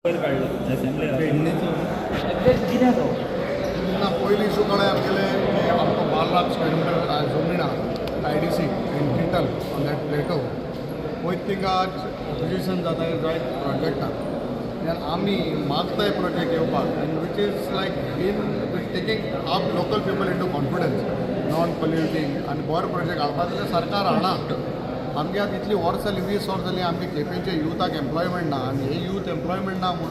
काडलो एग्जॅक्ट कितें तो? ना, पयलीं इशू कळ्ळें आमगेले की आमकां 12 लाख स्क्वेअर मिटर जमीन आहा IDC entitle on that plateau. वयत थिंगा ऑपोजिशन जाता जायत प्रोजेक्टाक आनी आमी मागताय प्रोजेक्ट येवपाक, and which is like in taking up local people into confidence, non polluting आनी बरो प्रोजेक्ट हाडपा जाल्यार सरकार हाडना. आमगे आतां इतलीं वर्सां जालीं, 20 वर्सां जालीं, आमगे केपेंचे युथाक एम्प्लॉयमेंट ना. आनी हे यूथ एम्प्लॉयमेंट ना म्हूण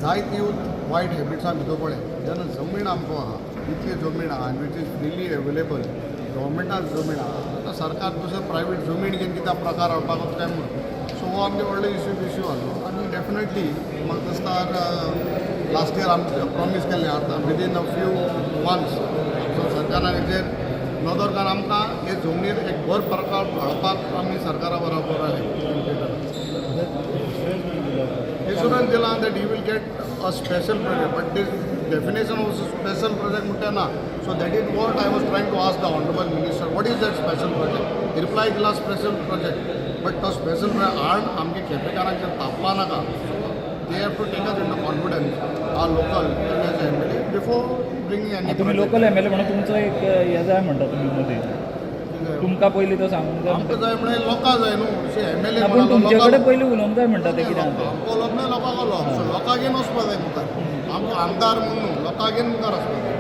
जायते यूथ वायट हॅबिट्सां भितर पडले. जेन्ना जमीन आमकां आहा, इतली जमीन आहा आनी which is freely available, गव्हर्मेंटान जमीन आहा, आतां सरकार दुसरो प्रायवेट जमीन घेवन कित्याक प्रकार हाडपाक वता काय म्हूण. सो हो आमगे व्हडलो इश्यू आहलो. आनी डेफिनेटली म्हाका दिसता लास्ट इयर आमी प्रॉमीस केल्लें, आतां within a few months so सरकारान हेजेर नदर घालून आमकां हे जमनीर एक बरो प्रकार हाडपाक आमी सरकारा बरोबर आसले. Insurance दिला that he will get a special project, but this definition of special project म्हणटा ना. So that is what I was trying to ask the honourable minister, what is that special project? Reply दिला special project, but तो special project हाड, आमगे केपेकारांचेर तापपा नाका. So they have to take us into confidence, our local as MLA, before bringing any. तुम्ही local MLA म्हणून तुमचो एक हे जाय म्हणटा तुमी मदीं, तुमकां पयलीं तो सांगूंक जाय. आमकां जाय म्हळ्यार लोकां जाय न्हू एमएलए. ना, पूण तुमचे कडेन पयलीं उलोवंक जाय म्हणटा ते कितें आहा तें. आमकां उलोवप ना, लोकांक उलोवप. सो लोकांक घेवन वचपा जाय मुखार, आमकां आमदार म्हणून न्हू, लोकांक घेवन मुखार वचपा जाय.